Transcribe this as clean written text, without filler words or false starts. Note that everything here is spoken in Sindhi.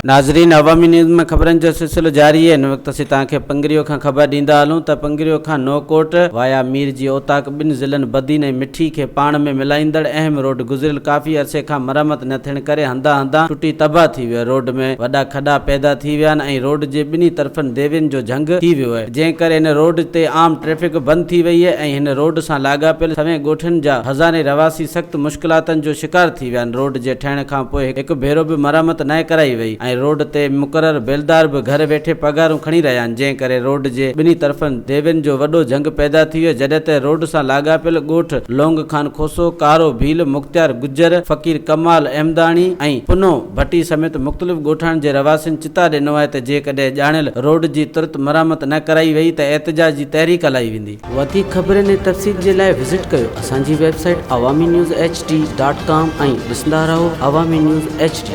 ناظرين عوامي نيوز ۾ خبرن جو سلسلو جاري آهي هن وقت اسين توهان کي پنگريو کان خبر ڏيندا هلون ته پنگريو کان نوڪوٽ وايا مير جي اوطاق ٻن ضلعن بدين ۽ مٺي کي پاڻ ۾ ملائيندڙ اهم روڊ گذريل ڪافي عرصي کان مرمت نه ٿيڻ ڪري هنڌان هنڌان ٽٽي تباهه ٿي ويو آهي روڊ ۾ وڏا کڏا پيدا ٿي ويا آهن ۽ روڊ جي ٻنهي طرفن ديوين جو جهنگ ٿي ويو آهي جنهن ڪري هن روڊ تي عام ٽريفڪ بند ٿي وئي آهي ۽ هن روڊ سان لاڳاپيل سوين ڳوٺن جا هزارين رهواسي سخت مشڪلاتن جو شڪار ٿي ويا آهن روڊ جي ٺهڻ کان پوء هڪ ڀيرو به مرمت ناهي ڪرائي وئي ۽ روڊ تي مقرر بيلدار به گهر ويٺي پگهارون کڻي رهيا آهن جنهن ڪري روڊ جي ٻنهي طرفن ديوين جو وڏو جهنگ پيدا ٿي ويو جڏهن ته روڊ سان لاڳاپيل ڳوٺ لونگ خان کوسو، ڪارو ڀيل، مختيار گجر، فقير ڪمال احمداڻي ۽ پنهو ڀٽي سميت مختلف ڳوٺاڻن جي رهواسين چتاء ڏنو آهي ته جيڪڏهن ڄاڻايل روڊ جي ترت مرمت نه ڪرائي وئي ته احتجاج جي تحريڪ هلائي ويندي. وڌيڪ خبرن ۽ تفصيل جي لاء وزٽ ڪيو اسان جي website Awami news H D dot com ۽ ڏسندا رهو عوامي نيوز ايڇ ڊي.